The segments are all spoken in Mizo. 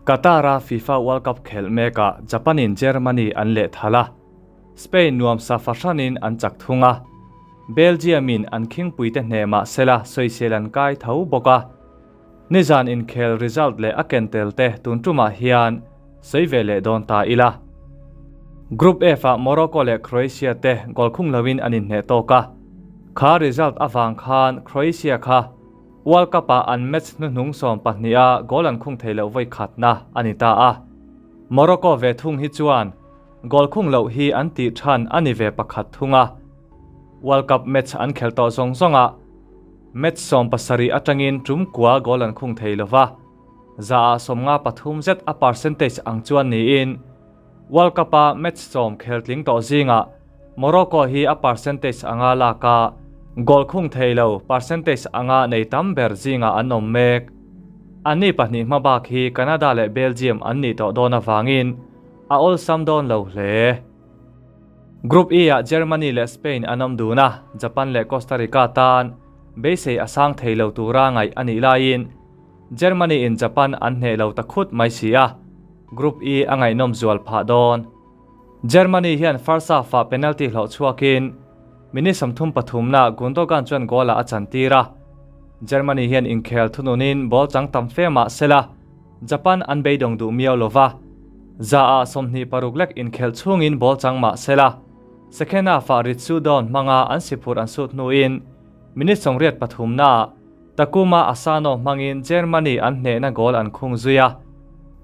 Qatar-a FIFA World Cup khelh mekah Japan-in Germany an lehthal a, Spain nuamsa fahranin an chak thung a, Belgium-in an khingpuite hneh mah sela sawisel an kai tho bawk a. Nizan inkhel result leh a ken tel te tun tumah hian sawi ve leh dawn ta ila. Group F-ah Morocco leh Croatia te goal khung loin an inhneh tawk a, kha result avang khan Croatia kha World Cup-ah an match hnuhnung 12 a goal an khung thei loh vawi khatna a ni ta a. Morocco ve thung hi chuan goal khung loh hi an tih than a ni ve pakhat thung a. World Cup match an khelh tawh zawng zawngah match 70 atangin tum kua goal an khung thei lova, za ah 53 zet a percentage ang chuan niin World Cup-a match 10 khel tling tawh zingah Morocco hi a percentage anga laka goal khung thei lo percentage anga nei tam ber zingah an awm mek. Anni pahnih hma bak hi Canada leh Belgium an nih tawh dawn avangin a awlsam dawn lo hle. Group E-ah Germany leh Spain an awm dun a, Japan leh Costa Rica tan beisei a sang thei lo tura ngaih a nih laiin Germany-in Japan an hneh lo ta khut mai si a, Group E a ngaihnawm zual phah dawn. Germany hian first half-ah penalty hlawh chhuakin minute 33 na Gundogan chuan goal-ah a chantir a. Germany hian inkhel thununin ball chang tam fe mah sela Japan an beidawng duh miau lova, za ah 26 lek inkhel chungin ball chang mah sela second half-ah Ritsu Doan hmanga an siphurh an sut hnuin minute 83 na Takuma Asano hmangin Germany an hnehna goal an khung zui a.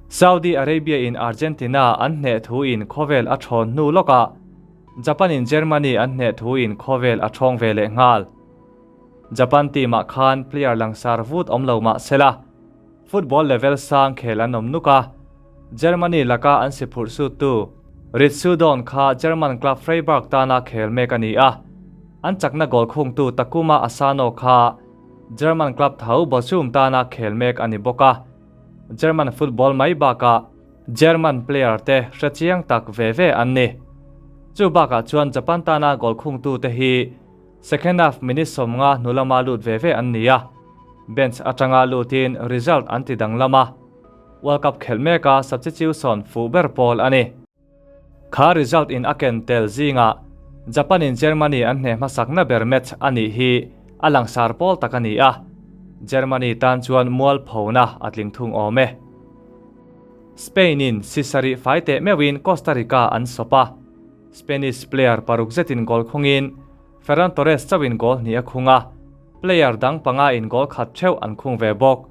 Saudi Arabia in Argentina an hneh thu in khawvel a thawn hnu lawkah Japan in Germany an hneh thu in khawvel a thawng ve leh nghal. Japan team-ah khan player langsar vut awm lo mah sela football level sang khel an awm nuk a, Germany laka an siphurh suttu Ritsu Doan kha German club Freiburg tana khel mek a ni a, an chakna goal khungtu Takuma Asano kha German club tho Bochum tana khel mek a ni bawk a, German football mai bakah German player te hrechiang tak ve ve an ni. Chu bakah chuan Japan tana goal khungtu te hi second half minute 50 hnu lama lut ve ve an ni a, bench atanga lutin result an ti danglam a, World Cup khelh meka substitution fuh ber pawl a ni. Kha result in a ken tel zingah Japan in Germany an hneh hmasakna ber match a nih hi a langsar pawl tak a ni a, Germany tan chuan mual phona a tling thung awm e. Spain in sisarih fai teh meuhin Costa Rica an sawp a, Spanish player paruk zetin goal khungin Ferran Torres chauhin goal hnih a khung a, player dang panga in goal khat theuh an khung ve bawk.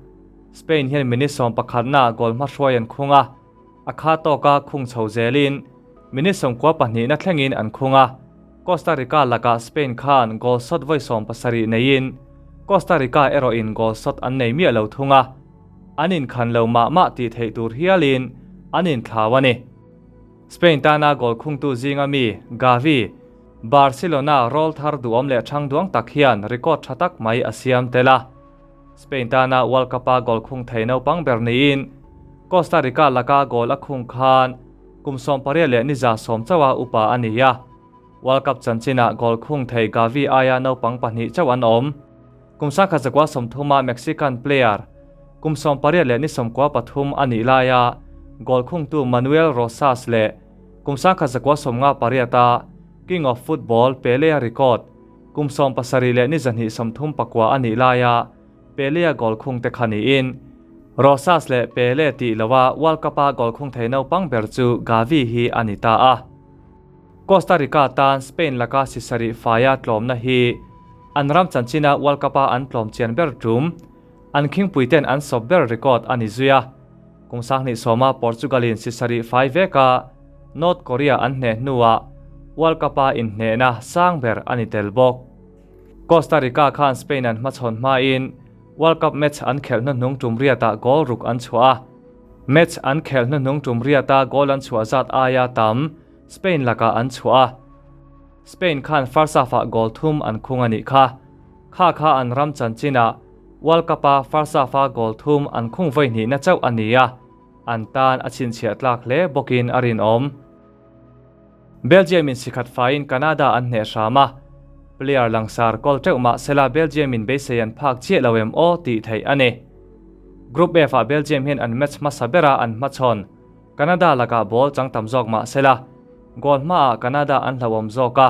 Spain hian minute 11 na goal hmahruai an khung a, a kha tawka khung chho zelin minute 92 na thlengin an khung a. Costa Rica lakah Spain khan goal shot vawi 70 neiin Costa Rica erawhin goal shot an nei miah lo thung a, an inkhan lo mah mah tih theih tur hialin an inthlau a ni. Spain tana goal khungtu zinga mi Gavi, Barcelona roll thar duhawm leh thang duang tak hian record tha tak mai a siam tel a. Spain tana World Cup-a goal khung thei naupang ber niin Costa Rica laka goal a khung khan kum 18 leh ni 110 chauha upa a ni a. World Cup chanchinah goal khung thei Gavi aia naupang pahnih chauh an awm. Kum 1930 a Mexican player kum 18 leh ni 93 a nih laia goal khungtu Manuel Rosas leh kum 1958 a King of Football Pele a record kum 70 leh ni 239 a nih laia Pele a goal khung te kha niin Rosas leh Pele tih loa World Cup-a goal khung thei naupang ber chu Gavi hi a ni ta a. Costa Rica tan Spain laka sisarih faia tlawmna hi an ram chanchina World Cup-a an tlawm chian ber tum an khingpuiten an sawp ber record a ni zui a. Kum 2010 Portugal-in sisarih fai veka North Korea an hneh hnuah World Cup-a inhnehna sang ber a ni tel bawk. Costa Rica khan Spain an hmachhawn hmain World Cup match an khelh hnuhnung tum riatah goal ruk an chhuah a. Match an khelh hnuhnung tum riata goal an chhuah zat aia tam Spain lakah an chhuah a. Spain khan first half-ah goal thum an khung a nih kha. Kha kha an ram chanchinah World Cup-a first half-a goal thum an khung vawi hnihna chauh a ni a, an tan a chhinchhiah tlak hle bawkin a rinawm. Belgium in sikhat faiin Canada an hneh hram a, player langsar goal teuh mah sela Belgium in beisei an phak chiah lo em aw tih theih a ni. Group F-ah Belgium hian an match hmasa bera an hmachhawn Canada lakah ball chang tam zawk mah sela, goal hmaah Canada an hlauhawm zawk a,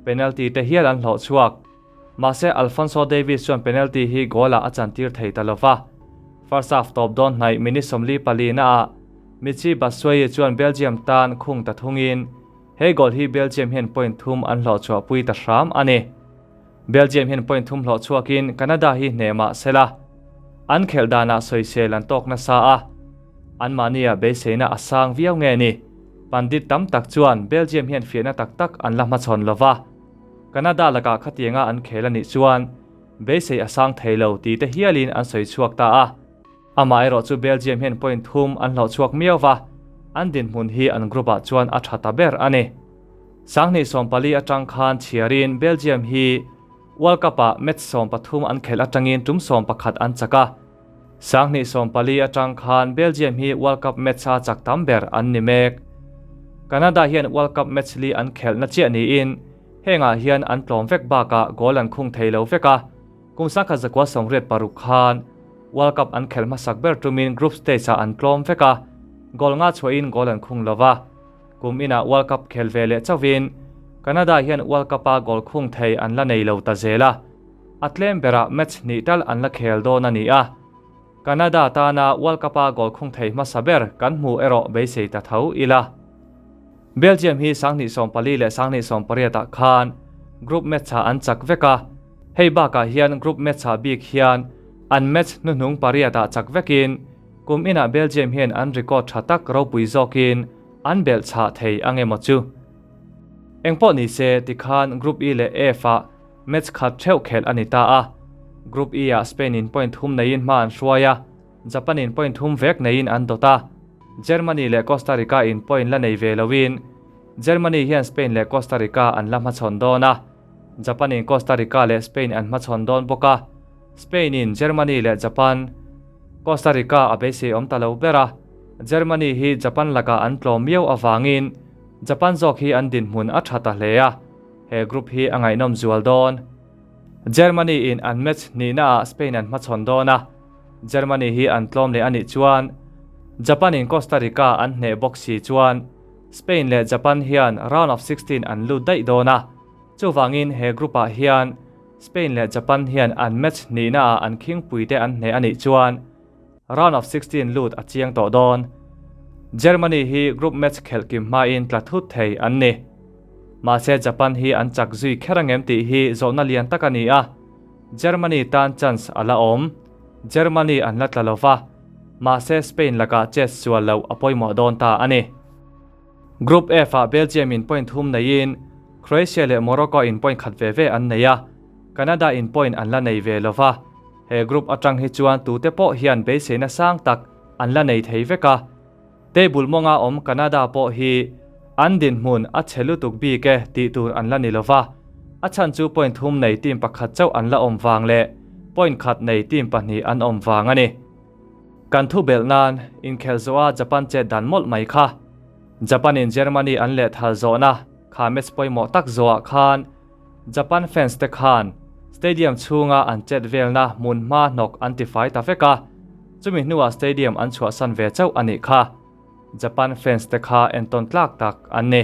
penalty te hial an hlawh chhuak. Mahse Alphonso Davies chuan penalty hi goal-ah a chantir thei ta lo va. First half tawp dawn hnaih minute 44 naah Michy Batshuayi chuan Belgium tan khung ta thungin he goal hi Belgium hian point thum an hlawh chhuahpui ta hram a ni. Belgium hian point thum hlawh chhuakin Canada hi hneh mah sela, an khelh danah sawisel an tawk nasa a, anmahnia beiseina a sang viau nge ni? Pandit tam tak chuan Belgium hian fiahna tak tak an la hmachhawn lo va, Canada lakah khatianga an khel a nih chuan beisei a sang thei lo tih te hialin an sawi chhuak ta a. Amaherawh chu Belgium hian point thum an hlawh chhuak miau va, an dinhmun hi an group ah chuan a tha ta ber a ni. 2014 atang khan chhiarin Belgium hi World Cup ah match 13 an khelh atangin tum 11 an chak a. 2014 atang khan Belgium hi World Cup match a chak tam ber an ni mek. Canada hian World Cup match li an khelh na chiah niin hengah hian an tlawm vek bakah goal an khung thei lo vek a. Kum 1986 khan World Cup an khelh hmasak ber tumin group stage ah an tlawm vek a, goal nga chhuahin goal an khung lo va. Kum inah World Cup khel ve leh chauhin Canada hian World Cup a goal khung thei an la nei lo ta zel a, a tlem berah match hnih tal an la khel dawn a ni a. Canada tana World Cup a goal khung thei hmasa ber kan hmuh erawh beisei ta tho ila. Belgium hi 2014 leh 2018 ah khan group match ah an chak vek a, hei bakah hian group match ah bik hian an match hnuhnung pariat ah chak vekin kum inah Belgium hian an record tha tak ropui zawkin an belh chhah thei ang emaw chu. Engpawh ni se tikhan Group E leh F ah match khat theuh khelh a ni ta a, Group E ah Spain in point thum neiin hma an hruai a, Japan in point thum vek neiin an dawt a, Germany leh Costa Rica in point la nei ve loin Germany hian Spain leh Costa Rica an la hmachhawn dawn a, Japan in Costa Rica leh Spain an hmachhawn dawn bawk a, Spain in Germany leh Japan, Costa Rica a beisei awm ta lo ber a, Germany hi Japan lakah an tlawm miau avangin Japan zawk hi an dinhmun a tha ta hle a, he group hi a ngaihnawm zual dawn. Germany in an match hnihna ah Spain an hmachhawn dawn a, Germany hi an tlawm leh a nih chuan Japan in Costa Rica an hneh bawk si chuan Spain leh Japan hian round of 16 an lut daih dawn a, chuvangin he group ah hian Spain leh Japan hian an match hnihna ah an khingpui te an hneh a nih chuan round of 16 lut a chiang tawh dawn. Germany hi group match khelh kim hmain tla thut thei an ni. Mahse Japan hi an chak zui kher angem tih hi zawhna lian tak a ni a, Germany tan chance a la awm. Germany an la tla lova, mahse Spain lakah chet sual loh a pawimawh dawn ta a ni. Group F ah Belgium in point thum neiin Croatia leh Morocco in point khat ve ve an nei a, Canada in point an la nei ve lova. He group atang hi chuan tute pawh hian beiseina sang tak an la nei thei vek a. Table mawnga awm Canada pawh hi an dinhmun a chhe lutuk bik e tih tur an la ni lova, a chhan chu point thum nei team pakhat chauh an la awm vang leh point khat nei team pahnih an awm vang a ni. Kan thu belh nan inkhelh zawha Japan chet dan mawlh mai kha. Japan in Germany an lehthal zawhna kha match pawimawh tak zawhah khan Japan fans te khan stadium chhunga an chet velna hmun hma hnawk an tifai ta vek a, chumi hnuah stadium an chhuahsan ve chauh a nih kha. Japan fans te kha entawn tlak tak an ni.